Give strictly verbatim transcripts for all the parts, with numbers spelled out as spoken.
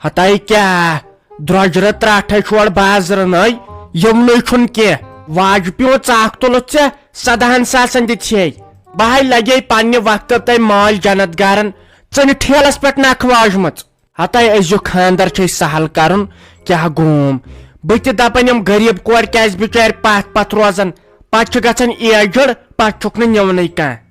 ہتاے کیٛاہ، درٛۄجرٕ ترٛٹھ ہے چھُ اورٕ بازرٕ نٔے، یِمنٕے چھُنہٕ کینٛہہ۔ واجہِ پیوٗنٛت ژاکھ تُلُتھ ژےٚ، سدہن ساسن دِتھ ہے۔ بہٕ ہے لگے پننہِ وقتہٕ تۄہہِ مالۍ جنت گارن، ژٕ نہٕ ٹھیلس پٮ۪ٹھ نکھٕ واجمٕژ۔ ہتاے أزیُک خاندر چھے سہل کرُن، کیٛاہ گوم؟ بہٕ تہِ دپن، یِم غریب کورِ کیٛازِ بچارِ پتھ پتھ روزن؟ پتہٕ چھِ گژھان ایجڈ، پتہٕ چھُکھ نہٕ نِونٕے کانٛہہ۔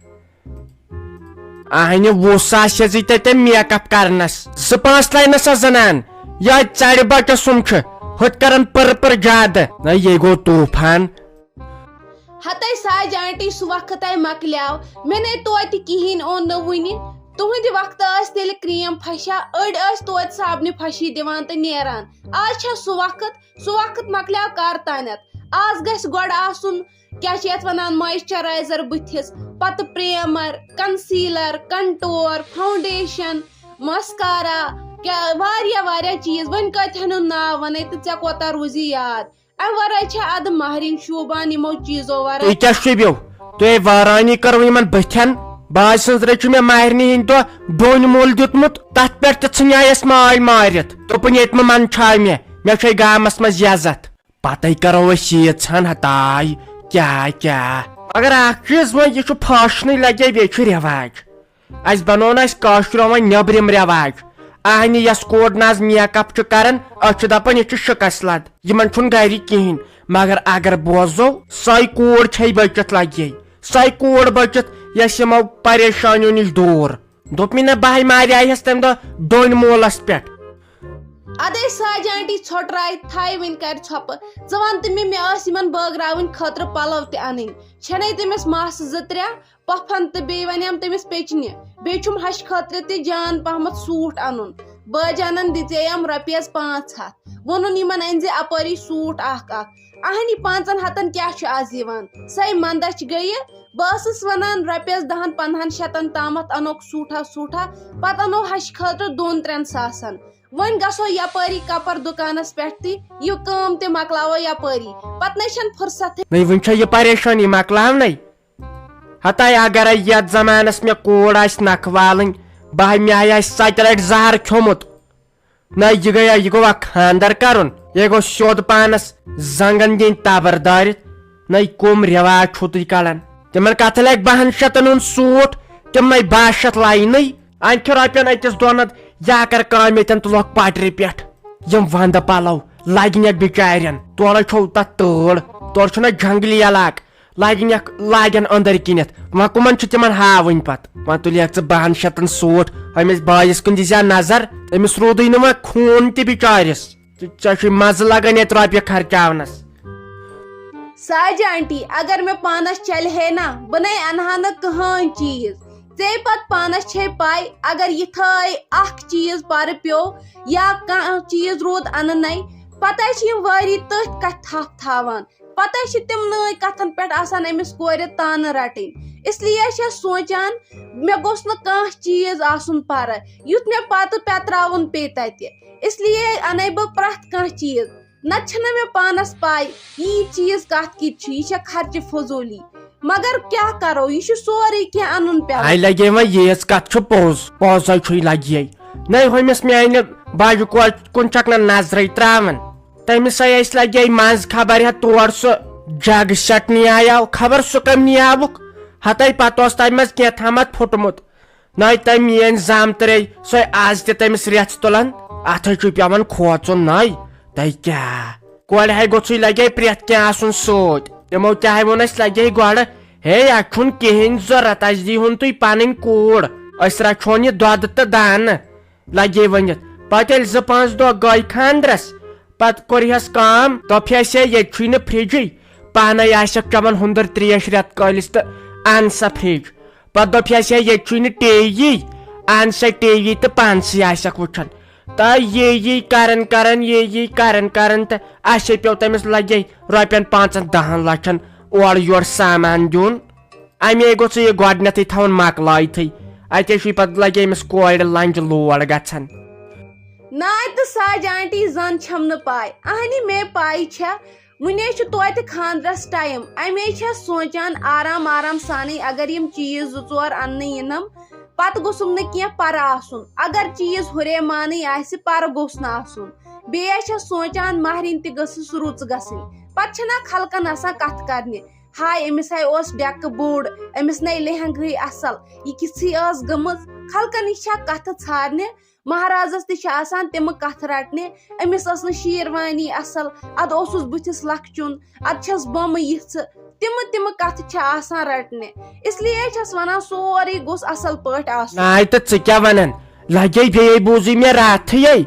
اہنہِ وُہ ساس چھَس یہِ تتہِ میک اپ کرنس۔ زٕ پانٛژھ لینہٕ سا زنان۔ یہِ ژرِ بچس سُم چھُ۔ ہُتہِ کران پٕر پٕر زیادٕ۔ نہ، یہِ گوٚو طوفان۔ ہتے ساجہِ آنٹی، سُہ وقت ہے مۄکلیو۔ مےٚ نے توتہِ کِہیٖنۍ اوٚن نہٕ وُنہِ۔ تُہٕنٛدِ وقتہٕ ٲسۍ تیٚلہِ کرٛیٖم پھشا، أڑۍ ٲسۍ توتہِ صابنہِ پھشی دِوان تہٕ نیران۔ آز چھا سُہ وقت؟ سُہ وقت مۄکلیو کر تانٮ۪تھ۔ آز گژھِ گۄڈٕ آسُن کیٛاہ چھِ یَتھ وَنان، moisturizer بٕتھِس، پَتہٕ primer، concealer، contour، foundation، mascara، کیٛاہ واریاہ واریاہ چیٖز۔ وۄنۍ کۭتِہَن ہُنٛد ناو وَنَے تہٕ ژےٚ کوتاہ روٗزی یاد؟ اَمہِ وَرٲے چھےٚ اَدٕ مہرِنۍ شوٗبان یِمو چیٖزو وَرٲے۔ تُہۍ کیٛاہ شوٗبِو؟ تُہۍ ہے وارانی کٔروٕ یِمَن بٕتھٮ۪ن۔ باجہِ سٕنٛز رٔچھِ مےٚ مہرِنہِ ہِنٛدِ دۄہ ڈوٗنۍ مۄل دیُتمُت، تَتھ پٮ۪ٹھ تہِ ژھٕنیایَس ماے مٲرِتھ۔ دوٚپُن، ییٚتہِ مہٕ منٛدچھاو مےٚ، مےٚ چھے گامَس منٛز عزت۔ پتے کرو أسۍ ییٖژ ہن ہتاے۔ کیٛاہ کیٛاہ؟ مگر اکھ چیٖز، وۄنۍ یہِ چھُ فاشنٕے لگے، بیٚیہِ چھُ رٮ۪واج۔ اسہِ بنوو نہٕ اسہِ کٲشرٮ۪و وۄنۍ نیٚبرِم رٮ۪واج۔ اہنہِ یۄس کوٗر نہ حظ میک اپ چھُ کران، أسۍ چھِ دپان یہِ چھُ شکست لد، یِمن چھُنہٕ گرِ کِہینۍ۔ مگر اگر بوزو، سۄے کوٗر چھے بٔچِتھ لگے، سۄے کوٗر بٔچِتھ، یۄس یِمو پریشانیو نِش دوٗر۔ دوٚپ مےٚ، نہ، بہٕ ہاے ماریایہس تمہِ دۄہ ڈوٗنۍ مولس پٮ۪ٹھ۔ ادے ساجہِ آنٹی، ژھۄٹراے تھایہِ وٕنۍ کرِ ژھۄپہٕ۔ ژٕ وَن تہٕ مےٚ، مےٚ ٲسۍ یِمن بٲگراوٕنۍ خٲطرٕ پلو تہِ اَنٕنۍ۔ چھَنے تٔمِس مَس زٕ ترٛےٚ، پۄپھن تہٕ بیٚیہِ وَنیٛام تٔمِس پیٚچنہِ۔ بیٚیہِ چھُم ہَشہِ خٲطرٕ تہِ جان پہمتھ سوٗٹ اَنُن۔ بٲجانن دِژییَم رۄپیَس پانٛژھ ہَتھ۔ ووٚنُن، یِمن أنۍ زِ اَپٲری سوٗٹ اَکھ اَکھ۔ اہنہِ پانٛژن ہَتن کیٛاہ چھُ آز یِوان؟ سۄے مندچھ گٔیہِ۔ بہٕ ٲسٕس وَنان، رۄپیَس دَہَن پنٛدہَن شَتَن تامَتھ اَنوکھ سوٗٹھا سوٗٹھا، پَتہٕ اَنو ہَشہِ خٲطرٕ دۄن ترٛٮ۪ن ساسَن۔ وۄنۍ گژھو یپٲری کپر دُکانس پٮ۪ٹھ تہِ، یہِ کٲم تہِ مۄکلاوو یپٲری۔ پتہٕ نے چھَنہٕ فرصتھٕے۔ نٔے، وٕنہِ چھےٚ یہِ پریشٲنی مۄکلاونَے۔ ہتاے اگرے یتھ زمانس مےٚ کوٗر آسہِ نکھٕ والٕنۍ، بہٕ ہا، مےٚ ہا آسہِ ستہِ لٹہِ زہر کھیوٚمُت۔ نہ، یہِ گٔیا، یہِ گوٚوا خاندر کرُن؟ یہِ گوٚو سیوٚد پانس زنگن دِنۍ تبر دٲرِتھ۔ نہ، کُم رٮ۪واج چھُو تُہۍ کڑان؟ تِمن کتھ لگہِ بہن شتن ہُنٛد سوٗٹ، تِمنٕے باہ شتھ لاینٕے۔ انہِ چھِ رۄپین أکِس دۄن ہتھ، یا کر کٲم ییٚتٮ۪ن تُلوکھ پٹرِ پٮ۪ٹھ۔ یِم ونٛدٕ پلو لگہِ نٮ۪کھ بِچارٮ۪ن۔ تورے چھو تتھ تۭر، تورٕ چھُنہ جنگلی علاقہٕ۔ لگہِ نٮ۪کھ، لاگن أنٛدٕرۍ کِنٮ۪تھ۔ وۄنۍ کٕمن چھِ تِمن ہاوٕنۍ پتہٕ؟ وۄنۍ تُلہِ ہکھ ژٕ بہن شتن سوٗٹ، أمِس بٲیِس کُن دِزِ ہا نظر، أمِس روٗدٕے نہٕ وۄنۍ خوٗن تہِ بِچارِس۔ تہٕ ژےٚ چھُے مزٕ لگان ییٚتہِ رۄپیہِ خرچاونس۔ ساجہِ آنٹی، اگر مےٚ پانس چلہِ ہے نا، بہٕ نے انہٕ ہا نہٕ کٕہٕنۍ چیٖز۔ ژے پتہٕ پانس چھے پاے، اگر یِتھٲے اکھ چیٖز پرٕ پیوٚو یا کانٛہہ چیٖز روٗد انہٕ نے، پتہٕ چھِ یِم وٲری تٔتھۍ کتھِ تھپھ تھاوان۔ پتہٕ چھِ تِمنٕے کتھن پٮ۪ٹھ آسان أمِس کورِ تانہٕ رٹٕنۍ۔ اس لیے چھَس سونٛچان، مےٚ گوٚژھ نہٕ کانٛہہ چیٖز آسُن پرٕ، یُتھ مےٚ پتہٕ پٮ۪تراوُن پیٚیہِ تتہِ۔ اس لیے انَے بہٕ پرٛٮ۪تھ کانٛہہ چیٖز۔ نتہٕ چھنہٕ مےٚ پانس پاے، یی چیٖز کتھ کِتۍ چھُ، یہِ چھےٚ خرچہِ فضوٗلی۔ مگر کیٛاہ کرو، یہِ چھُ سورُے کینٛہہ انُن پٮ۪وان۔ آے لگے وۄنۍ ییٖژ کتھ چھُ پوٚز، پوٚزے چھُے لگے۔ نَے ہُمِس میانہِ باجہِ کورِ کُن چھکھ نہٕ نظرے تراوان۔ تٔمِس ہے أسۍ لگے منٛز خبر ہا تور سُہ جگ سیٹ نیایاو، خبر سُہ کٔمۍ نیاوُکھ۔ ہتے پتہٕ اوس تَمہِ منٛز کینٛہہ تامَتھ پھُٹمُت۔ نَے تٔمۍ میٲنۍ زامتٕرے، سۄے آز تہِ تٔمِس رٮ۪ژھ تُلان۔ اَتھ ہے چھُے پٮ۪وان کھوژُن نَے۔ تَے کیٛاہ؟ کورِ ہے گوٚژھُے لگے پرٛٮ۪تھ کینٛہہ آسُن سۭتۍ۔ تِمو تہِ ہے ووٚن اَسہِ لگے گۄڈٕ، ہے اَسہِ چھُنہٕ کِہیٖنۍ ضوٚرتھ، اَسہِ دیٖہُن تُہۍ پنٕنۍ کوٗر، أسۍ رچھون یہِ دۄدٕ تہٕ دانہٕ۔ لگے ؤنِتھ۔ پتہٕ ییٚلہِ زٕ پانٛژھ دۄہ گٔے خاندرس، پتہٕ کوٚرہس کٲم، دوٚپہس ہے ییٚتہِ چھُے نہٕ فرجٕے، پانے آسکھ چٮ۪وان ہُنٛدٕر تریش رٮ۪تہٕ کٲلِس تہٕ اَن سا فرج۔ پتہٕ دوٚپہس ہے ییٚتہِ چھُے نہٕ ٹی وی، اَن سا ٹی وی تہٕ پانسٕے آسکھ وٕچھان۔ تہٕ یی یی کران کران، یی یی کران کران تہٕ اَسے پیوٚو تٔمِس لگے رۄپین پانٛژن دہن لچھن اورٕ یورٕ سامان دیُن۔ اَمے گوٚژھ یہِ گۄڈٕنٮ۪تھٕے تھاوُن مۄکلٲیتھٕے۔ اَتے چھُے پتہٕ لگہِ أمِس کورِ لنجہِ لوڑ گژھان۔ ناے تہٕ ساجہِ آنٹی زن چھَم نہٕ پاے۔ اہنہِ مے پاے چھےٚ، وُنے چھُ توتہِ خاندرس ٹایم۔ اَمے چھَس سونٛچان آرام آرام سانٕے اگر یِم چیٖز زٕ ژور اَننہٕ یِنم، پتہٕ گوٚژھُم نہٕ کینٛہہ پرٕ آسُن۔ اگر چیٖز ہُرے مانٕے آسہِ، پرٕ گوٚژھ نہٕ آسُن۔ بیٚیہِ چھَس سونٛچان، مہرِنۍ تہِ گٔژھٕس رٕژ گژھٕنۍ۔ پتہٕ چھِنہ خلقن آسان کتھ کرنہِ، ہاے أمِس ہاے اوس ڈٮ۪کہٕ بوٚڑ، أمِس نے لہنٛگہٕے اصل، یہِ کِژھٕے ٲس گٔمٕژ۔ خلقن نِش چھا کتھٕ ژھارنہِ؟ مہرازس تہِ چھِ آسان تِمہٕ کتھٕ رٹنہِ، أمِس ٲس نہٕ شیروانی اصل، ادٕ اوسُس بٕتھِس لکھچُن، ادٕ چھس بۄمہٕ یِژھٕ۔ تِمہٕ تِمہٕ کتھٕ چھِ آسان رٹنہِ۔ اس لیے چھس ونان، سورُے گوٚژھ اصل پٲٹھۍ آسُن۔ ناے تہٕ ژٕ کیٛاہ ونان؟ لگے بیٚیے بوٗزُے مےٚ راتھٕے۔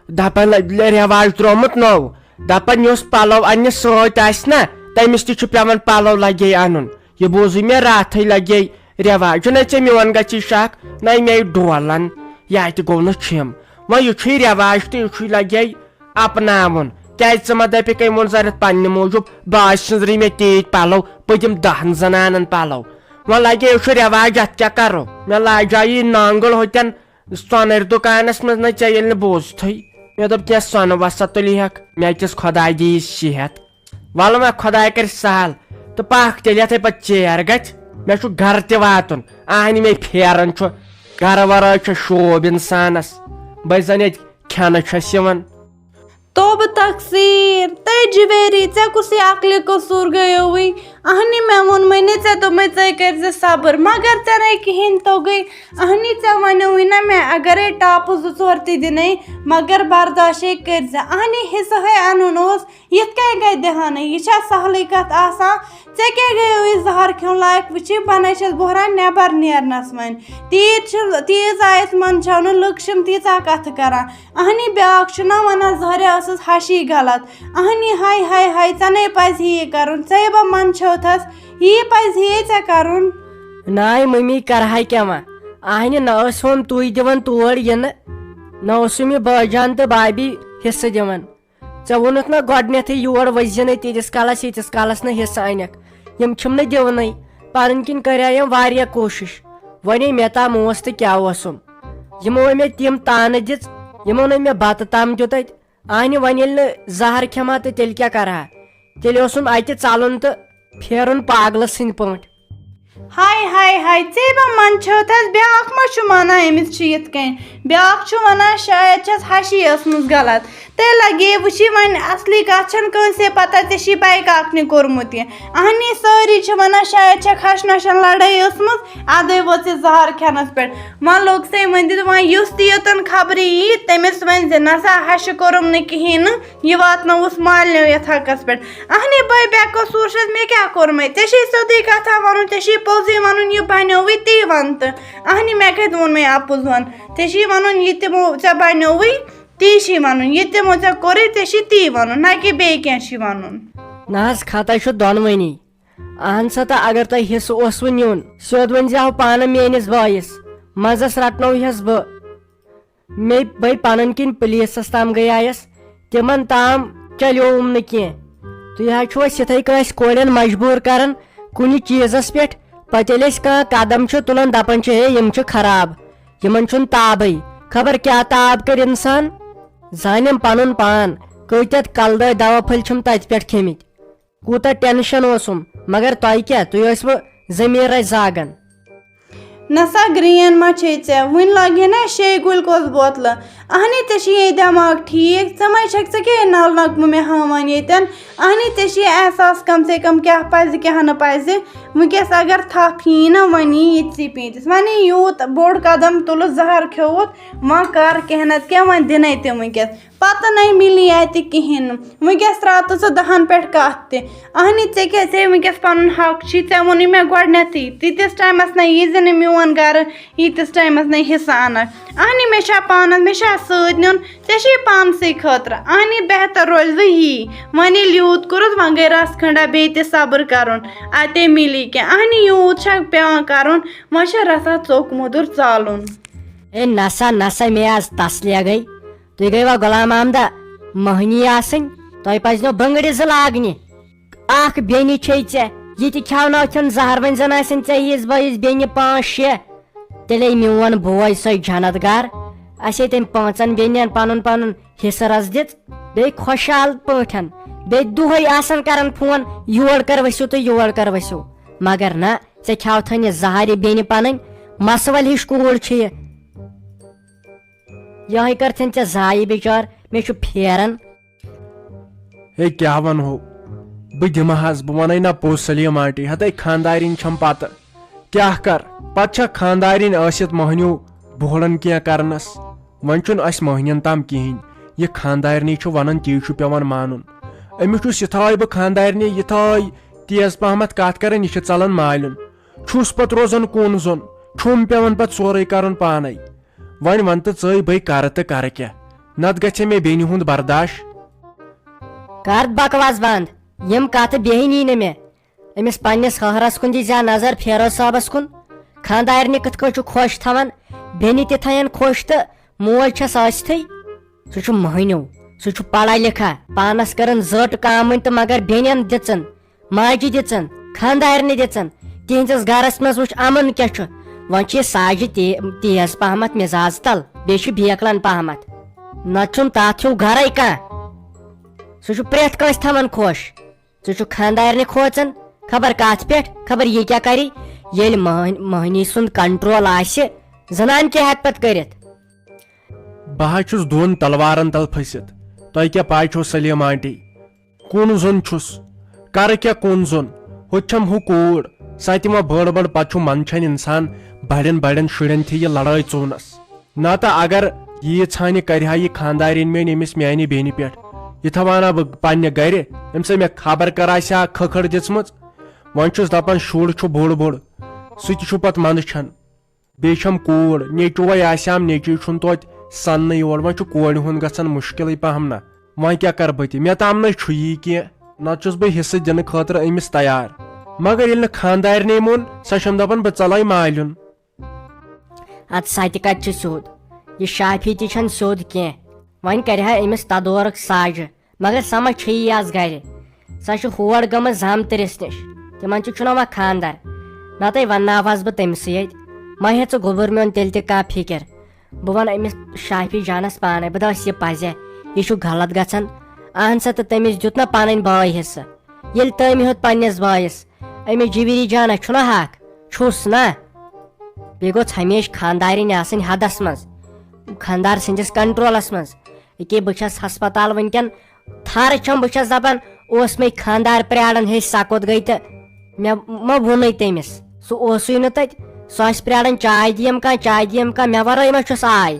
دپان لگہِ رٮ۪واج ترٛوومُت نوٚو۔ دپان یُس پلو اننہِ سۭتۍ آسہِ نا، تٔمِس تہِ چھُ پٮ۪وان پلو لگے انُن۔ یہِ بوٗزُے مےٚ راتھٕے لگے رٮ۪واج۔ چھُنہ ژےٚ میون گژھی شک؟ نَے مے ڈولن۔ یا تہِ گوٚو نہٕ چھِم۔ وۄنۍ یہِ چھُے رٮ۪واج تہٕ یہِ چھُے لگے اپناوُن۔ کیازِ ژٕ ما دپکھ أمۍ ووٚن ضرورت پننہِ موٗجوٗب، بہٕ آسہٕ سٕنٛزرٕے مےٚ تیٖتۍ پلو، بہٕ دِمہٕ دہن زنانن پلو۔ وۄنۍ لگے یہِ چھُ رٮ۪واج، اتھ کیٛاہ کرو؟ مےٚ لاجے یہِ نانگُل ہوٚتٮ۪ن سۄنٕرۍ دُکانس منٛز، نہ ژےٚ ییٚلہِ نہٕ بوٗزتھٕے۔ مےٚ دوٚپ کینٛہہ سۄنہٕ وسا تُلہِ ہٮ۪کھ، مےٚ کِس خۄداے دِیِس صحت۔ ولہٕ وۄنۍ خۄداے کرِ سہل تہٕ پکھ تیٚلہِ یتھے پتہٕ ژیر گژھِ۔ مےٚ چھُ گرٕ تہِ واتُن، اہنہِ مے پھیران چھُ۔ گرٕ ورٲے چھُ شوب انسانس، بہٕ زن ییٚتہِ کھٮ۪نہٕ چھَس یِوان۔ توبہٕ تقصیر، تٔے جویری، ژےٚ کُسٕے عقلہِ قصوٗر گٔیووٕے؟ اہنہِ، مےٚ ووٚنمَے نہٕ ژےٚ، دوٚپمَے ژَے کٔرۍ زِ صبر، مگر ژےٚ نَے کِہیٖنۍ توٚگُے۔ اہنہِ، ژےٚ وَنیووُے نہ مےٚ، اگرے ٹاپہٕ زٕ ژور تہِ دِنے، مگر برداشے کٔرۍ زِ۔ اہنہِ، حصہٕ ہے اَنُن اوس، یِتھ کٔنۍ گٔے دِہانٕے؟ یہِ چھا سہلٕے کَتھ آسان؟ ژےٚ کیٛاہ گٔیووُے زہر کھیوٚن لایق؟ وٕچھی، بہٕ نَے چھَس بۄہران نٮ۪بر نیرنَس وۄنۍ۔ تیٖژ چھِ، تیٖژ آیَس منٛدچھاونہٕ، لُکھ چھِم تیٖژاہ کَتھٕ کَران۔ اہنی، بیٛاکھ چھُنہ وَنان، زہریا ٲسٕس ہَشی غلط۔ اہنی، ہاے، ہاے، ہاے، ژےٚ نے پَزِ ہے یہِ کَرُن، ژےٚ ہے بہٕ منٛدچھوتھَس، یی پَزِ ہے ژےٚ کَرُن۔ ناے مٔمی، کَرٕ ہا کیٛاہ وۄنۍ؟ اہنی، نہ ٲسۍ ہُم تُہۍ دِوان تور یِنہٕ، نہ اوسُم یہِ بٲجان تہٕ بابی حصہٕ دِوان۔ ژےٚ ووٚنُتھ نہ گۄڈٕنٮ۪تھٕے یور ؤسۍ زِ نہٕ تیٖتِس کالَس، ییٖتِس کالَس نہٕ حصہٕ اَنٮ۪کھ۔ یِم چھِم نہٕ دِوانٕے۔ پَنٕنۍ کِنۍ کَرییَم واریاہ کوٗشِش۔ وۄنۍ مےٚ تام اوس تہٕ کیٛاہ اوسُم۔ یِمو مےٚ تِم تانہٕ دِژ، یِمو نہٕ مےٚ بَتہٕ تام دیُت اَتہِ۔ اہنہِ، وۄنۍ ییٚلہِ نہٕ زہر کھٮ۪مہٕ ہا تہٕ تیٚلہِ کیٛاہ کَرٕ ہا؟ تیٚلہِ اوسُم اَتہِ ژَلُن تہٕ پھیرُن پاگلہٕ سٕنٛدۍ پٲٹھۍ۔ ہاے، ہاے، ہاے، ژے بہٕ منٛدچھوتھَس، بیٛاکھ ما چھُ مانان أمِس چھُ یِتھ کٔنۍ؟ بیٛاکھ چھُ وَنان، شاید چھَس ہَشی ٲسمٕژ غلط۔ تیٚلہِ لگے وٕچھی وۄنۍ اصلی کتھ چھَنہٕ کٲنٛسے پتہ ژےٚ چھی بایہِ کاکنہِ کوٚرمُت یہِ۔ اہنی، سٲری چھِ وَنان شاید چھَکھ ہَش نۄشَن لڑٲے ٲسمٕژ، اَدَے وٲژ یہِ زہر کھٮ۪نَس پٮ۪ٹھ۔ وۄنۍ لوٚگ سے وۄنۍ دِتھ، وۄنۍ یُس تہِ یوٚتَن خبرِ یی تٔمِس ؤنۍ زِ نسا ہَشہِ کوٚرُم نہٕ کِہیٖنۍ نہٕ، یہِ واتنووُس مالنیو یَتھ حقَس پٮ۪ٹھ۔ اہنی بٲے، بے قصوٗر چھَس، مےٚ کیٛاہ کوٚرمَے؟ ژےٚ چھے سیوٚدُے کَتھا وَنُن، ژےٚ چھے پوٚزُے وَنُن، یہِ بَنیووُے تی وَن تہٕ۔ اہنی، مےٚ کَتہِ ووٚنمَے اَپُز وَن؟ ژےٚ چھی وَنُن یہِ تِمو ژےٚ بَنیووُے۔ تی چھی وَنُن، یہِ تِمو ژےٚ کوٚرُے، ژےٚ چھی تی وَنُن، نہ کہِ بیٚیہِ کینٛہہ چھی وَنُن۔ نہ حظ، خطا چھُ دۄنوٕنی۔ اہن سا، تہٕ اگر تۄہہِ حصہٕ اوسوٕ نیُن، سیوٚد ؤنۍ زِہو پانہٕ میٲنِس بٲیِس، منٛزس رٹنوہس بہٕ۔ مے بے پنٕنۍ کِنۍ پُلیٖسس تام گٔیایس، تِمن تام چلیوم نہٕ کینٛہہ۔ تُہۍ حظ چھِو أسۍ یِتھے کٲنٛسہِ کورٮ۪ن مجبوٗر کران کُنہِ چیٖزس پٮ۪ٹھ، پتہٕ ییٚلہِ أسۍ کانٛہہ قدم چھِ تُلان، دپان چھِ، ہے، یِم چھِ خراب۔ یِمن چھُنہٕ تابٕے، خبر کیٛاہ تاب کرِ انسان۔ زانیم پنُن پان، کۭتیاہ کلہٕ دٲدۍ دوا پھٔلۍ چھِم تتہِ پٮ۪ٹھ کھیٚمٕتۍ۔ کوٗتاہ ٹینشن اوسُم، مگر تۄہہِ کیٛاہ، تُہۍ ٲسوٕ ضمیٖرے زاگان۔ نسا گرین ما چھے ژےٚ؟ وُنہِ لاگہِ ہے نا شیٚیہِ گلوکوز بوتلہٕ۔ اہنی، ژےٚ چھُے یے دٮ۪ماغ ٹھیٖک؟ ژٕ ما چھکھ، ژےٚ کیٛاہ یہِ نل نغمہٕ مےٚ ہاوان ییٚتٮ۪ن؟ اہنی، ژےٚ چھُے احساس کم سے کم کیٛاہ پزِ کیٛاہ نہٕ پزِ۔ وٕنکیٚس اگر تھپھ یی نا، وۄنۍ یی ییٚتسٕے پیٖنتِس۔ وۄنۍ یی یوٗت بوٚڑ قدم تُلُتھ، زہر کھیوٚوُتھ، وۄنۍ کر کینٛہہ نتہٕ کینٛہہ، وۄنۍ دِنے تِم وٕنکیٚس۔ پتہٕ نے مِلی اتہِ کِہیٖنۍ نہٕ۔ وٕنکیٚس ترٛاو تہٕ ژٕ دَہن پٮ۪ٹھ کتھ تہِ۔ اہنی، ژےٚ کیٛاہ، ژےٚ وٕنکیٚس پنُن حق چھی، ژےٚ ووٚنُے مےٚ گۄڈٕنیتھٕے، تیٖتِس ٹایمس نے یی زِ نہٕ میون گرٕ، ییٖتِس ٹایمس نے حصہٕ انکھ۔ اہنی، مےٚ چھا پانس، مےٚ چھا سۭتۍ نیُن؟ ژےٚ چھے پانسٕے خٲطرٕ۔ اہنی، بہتر روزِ وۄنۍ یی۔ وۄنۍ ییٚلہِ یوٗت کوٚرُتھ، وۄنۍ گٔے رژھ کھنڈا بیٚیہِ تہِ صبر کرُن۔ اتے مِلی کینٛہہ۔ اہنی، یوٗت چھا پٮ۪وان کرُن؟ وۄنۍ چھُ رژھا ژوٚک موٚدُر ژالُن۔ اے نسا، نسا، مےٚ آز تسلیا گٔے۔ تُہۍ گٔیوا غلام احمدہ مٔہنی آسٕنۍ؟ تۄہہِ پزنو بٔنگرِ زٕ لاگنہِ۔ اکھ بیٚنہِ چھے ژےٚ، یہِ تہِ کھیاوناوتھن زہر، وۄنۍ زن آسن ژےٚ یِژھ بٲیِژ بیٚنہِ پانٛژھ شےٚ۔ تیٚلے میون بوے سۄے جنت گار، اسے تٔمۍ پانٛژن بیٚنٮ۪ن پنُن پنُن حصہٕ رژھ دِژ، بیٚیہِ خۄشحال پٲٹھۍ، بیٚیہِ دۄہے آسان کران فون، یور کر ؤسِو تہٕ یور کر ؤسِو۔ مگر نہ، ژےٚ کھیاوتھن یہِ زہر یہِ بیٚنہِ پنٕنۍ، مسہٕ ولہِ ہِش کوٗر چھِ یہِ۔ یِہوٚے کٔرتھن ژےٚ ضایہِ بِچار، مےٚ چھُ پھیران۔ ہے، کیٛاہ ونہو؟ بہٕ دِمہٕ حظ، بہٕ ونے نہ پوٚز سلیٖم آنٹی، ہتے خاندارِنۍ چھم پتہٕ۔ کیٛاہ کر؟ پتہٕ چھا خاندارِنۍ ٲسِتھ مۄہنیو بوہڑن کینٛہہ کرنس؟ وۄنۍ چھُنہٕ اسہِ مۄہنین تام کِہیٖنۍ۔ یہِ خاندارنی چھُ ونان، تی چھُ پٮ۪وان مانُن۔ أمِس چھُس یِتھٲے بہٕ خاندارنہِ یِتھٲے تیز پہمتھ کتھ کران، یہِ چھِ ژلان مالیُن۔ چھُس پتہٕ روزان کُن زوٚن، چھُم پٮ۪وان پتہٕ سورُے کرُن پانے۔ وۄنۍ ون تہٕ ژٕے، بے کرٕ تہٕ کرٕ کیٛاہ؟ نتہٕ گژھِ مےٚ بیٚنہِ ہُنٛد برداش۔ کر بکواس بند، یِم کتھٕ بیہی نی نہٕ مےٚ۔ أمِس پننِس ہہرس کُن دی زیادٕ نظر، فیروز صٲبس کُن۔ خاندارنہِ کِتھ کٲٹھۍ چھُ خۄش تھاوان، بیٚنہِ تہِ تھاین خۄش تہٕ موج چھس ٲستھٕے۔ سُہ چھُ مٔہنیو، سُہ چھُ پڑھا لکھا، پانس کٔرٕن زٔٹ کامٕنۍ تہٕ مگر بیٚنٮ۪ن دِژٕن، ماجہِ دِژٕن، خاندارنہِ دِژٕن۔ تِہنٛدِس گرس منٛز وٕچھ امن کیٛاہ چھُ۔ وۄنۍ چھِ یہِ ساجہِ تے-، تیز پہمتھ مزاز تل، بیٚیہِ چھِ بیکلن پہمتھ۔ نتہٕ چھُنہٕ تتھ ہیوٗ گرے کانٛہہ۔ سُہ چھُ پرٛٮ۪تھ کٲنٛسہِ تھاوان خۄش۔ ژٕ چھُکھ خانٛدارنہِ کھوژان، خبر کتھ پٮ۪ٹھ، خبر یہِ کیٛاہ کرِ۔ ییٚلہِ مٔہن-، مٔہنی سُنٛد کنٹرول آسہِ، زنان کیٛاہ ہٮ۪کہِ پتہٕ کٔرِتھ؟ بہٕ حظ چھُس دۄن تلوارن تل پھٔسِتھ۔ تۄہہِ کیٛاہ پاے چھو سلیٖم آنٹی؟ کُن زوٚن چھُس، کرٕ کیٛاہ کُن زوٚن؟ ہوٚتہِ چھم ہُہ کوٗر، سۄ تہِ وۄنۍ بٔڑ بٔڑ، پتہٕ چھُ منٛدچھان انسان بڑٮ۪ن بڑٮ۪ن شُرٮ۪ن تہِ یہِ لڑٲے ژونس۔ نتہٕ اگر ییٖژ ہانہِ کرِ ہا یہِ خاندارِنۍ میٲنۍ أمِس میانہِ بیٚنہِ پٮ۪ٹھ، یہِ تھاوان ہا بہٕ پننہِ گرِ، أمۍ سۭتۍ مےٚ خبر کر آسہِ ہا کھکھٕر دِژمٕژ۔ وۄنۍ چھُس دپان شُر چھُ بوٚڑ بوٚڑ، سُہ تہِ چھُ پتہٕ منٛدچھان۔ بیٚیہِ چھم کوٗر، نیٚچوٗ وے آسہِ ہم، نیٚچوٗ چھُنہٕ توتہِ سننہٕ یور، وۄنۍ چھُ کورِ ہُنٛد گژھان مُشکلٕے پہم نہ۔ وۄنۍ کیٛاہ کرٕ بہٕ تہِ، مےٚ تام نَے چھُ یی کینٛہہ، نتہٕ چھُس بہٕ حصہٕ دِنہٕ خٲطرٕ أمِس تیار۔ مگر ییٚلہِ نہٕ خاندارنہِ مون، سۄ چھم دپان بہٕ ژلے مالیُن۔ ادٕ سۄ تہِ کتہِ چھِ سیوٚد؟ یہِ شافی تہِ چھنہٕ سیوٚد کینٛہہ۔ وۄنۍ کرِ ہا أمِس تدورُک ساجہِ، مگر سۄ ما چھیی از گرِ؟ سۄ چھِ ہور گٔمٕژ زامتٕرِس نِش۔ تِمن تہِ چھُنہ وۄنۍ خاندر۔ نتہٕ ونناوہس بہٕ تٔمۍ سٕے ییٚتہِ۔ مہ ہےٚ ژٕ گوٚبُر میون تیٚلہِ تہِ کانٛہہ فکر۔ بہٕ ونہٕ أمِس شافی جانس پانے، بہٕ دپس یہِ پزِ، یہِ چھُ غلط گژھان۔ اہن سا، تہٕ تٔمِس دیُت نہ پنٕنۍ بٲے حصہٕ۔ ییٚلہِ تٔمۍ ہیوٚت پننِس بٲیِس، أمِس جِوِری جانس چھُنہ حق؟ چھُس نہ۔ بیٚیہِ گوٚژھ ہمیشہِ خاندارِنۍ آسٕنۍ حدس منٛز، خاندار سٕنٛدِس کنٹرولس منٛز۔ ییٚکیٛاہ بہٕ چھس ہسپتال وٕنکٮ۪ن، تھر چھم، بہٕ چھس دپان، اوس مےٚ خاندار پراران، ہے سۄ کوٚت گٔے؟ تہٕ مےٚ مہ ووٚنُے تٔمِس، سُہ اوسُے نہٕ تتہِ۔ سُہ آسہِ پراران، چاے دِیم کانٛہہ، چاے دِیم کانٛہہ، مےٚ ورٲے ما چھُس آے؟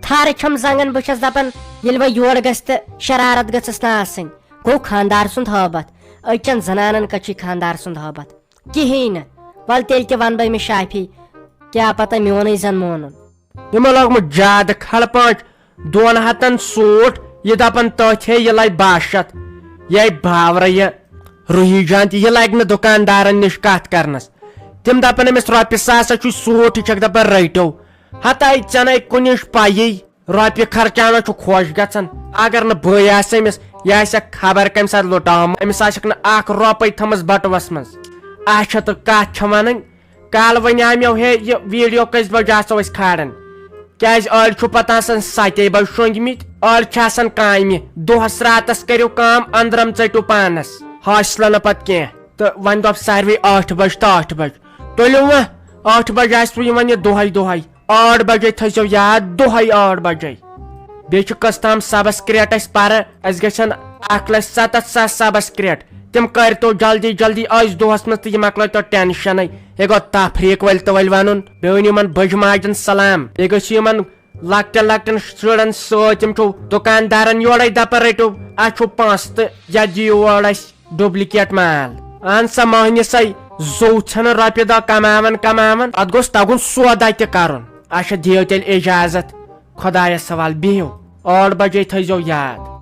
تھر چھم زنگن، بہٕ چھس دپان، ییٚلہِ وۄنۍ یور گژھِ تہٕ شرارت گٔژھس نہٕ آسٕنۍ۔ گوٚو خاندار سُنٛد ہٲبتھ؟ أکۍ چٮ۪ن زنانن کتہِ چھُے خاندار سُنٛد ہٲبتھ؟ کِہیٖنۍ نہٕ۔ ول تیٚلہِ تہِ ونہٕ بہٕ أمِس شافی، کیٛاہ پتہ میونٕے زن مونُن۔ یِمو لوگمُت زیادٕ کھلہٕ پانٛچ دۄن ہتن سوٗٹ، یہِ دپان تٔتھۍ ہے یہِ لگہِ باہ شتھ۔ یہِ باورٕ یہِ روحی جان تہِ، یہِ لگہِ نہٕ دُکاندارن نِش کتھ کرنس۔ تِم دپان أمِس رۄپیہِ ساس ہا چھُے سوٗٹ، یہِ چھکھ دپان رٔٹِو۔ ہتاے ژےٚ نے کُنِچ پیی۔ رۄپیہِ خرچاونس چھُ خۄش گژھان۔ اگر نہٕ بٲے آسہِ أمِس، یہِ آسہِ ہا خبر کمہِ ساتہٕ لُٹاوان۔ أمِس آسٮ۪کھ نہٕ اکھ رۄپے تھٲمٕژ بٹوس منٛز۔ اچھا، تہٕ کتھ چھِ ونٕنۍ؟ کالہٕ ونیاو مےٚ ہے یہِ ویڈیو کٔژِ بجہِ آسو أسۍ کھالان؟ کیازِ أڑۍ چھُ پتہٕ آسان ستے بجہِ شۄنگمٕتۍ، أڑۍ چھِ آسان کامہِ۔ دۄہس راتس کٔرِو کٲم، أندرم ژٔٹِو پانس، حٲصلہ نہٕ پتہٕ کینٛہہ۔ تہٕ وۄنۍ دوٚپ ساروٕے ٲٹھِ بجہِ تہٕ ٲٹھِ بجہِ۔ تُلِو وۄنۍ، ٲٹھِ بجہِ آسِوٕ یِوان یہِ دۄہے دۄہے۔ ٲٹھ بجے تھٲیزیو یاد، دۄہے ٲٹھ بجے۔ بیٚیہِ چھُ کٔژ تام سبسکریٹ اَسہِ پرٕ، اَسہِ گژھن اکھ لچھ ستتھ ساس سبسکریٹ۔ تِم کٔرۍتو جلدی جلدی أزۍ دۄہس منٛز تہٕ یہِ مۄکلٲیتو ٹینشنٕے۔ یہِ گوٚو تفریٖق ؤلۍ تہٕ ؤلۍ ونُن۔ بیٚیہِ ؤنِو یِمن بٔجہِ ماجن سلام۔ بیٚیہِ گٔژھِو یِمن لۄکٹٮ۪ن لۄکٹٮ۪ن شُرٮ۪ن سۭتۍ، یِم چھِو دُکاندارن یورے دپان رٔٹِو، اَسہِ چھُو پونٛسہٕ تہٕ یا دِیِو اورٕ اَسہِ ڈُپلِکیٹ مال۔ اہن سا، مۄہنِسَے زوٚو ژھٮ۪نہٕ رۄپیہِ دَہ کماوان کماوان، اتھ گوٚژھ تگُن سودا تہِ کرُن۔ اچھا، دِیِو تیٚلہِ اجازت، خۄدایس حوال، بِہِو، ٲٹھ بجے تھٲیزیو یاد۔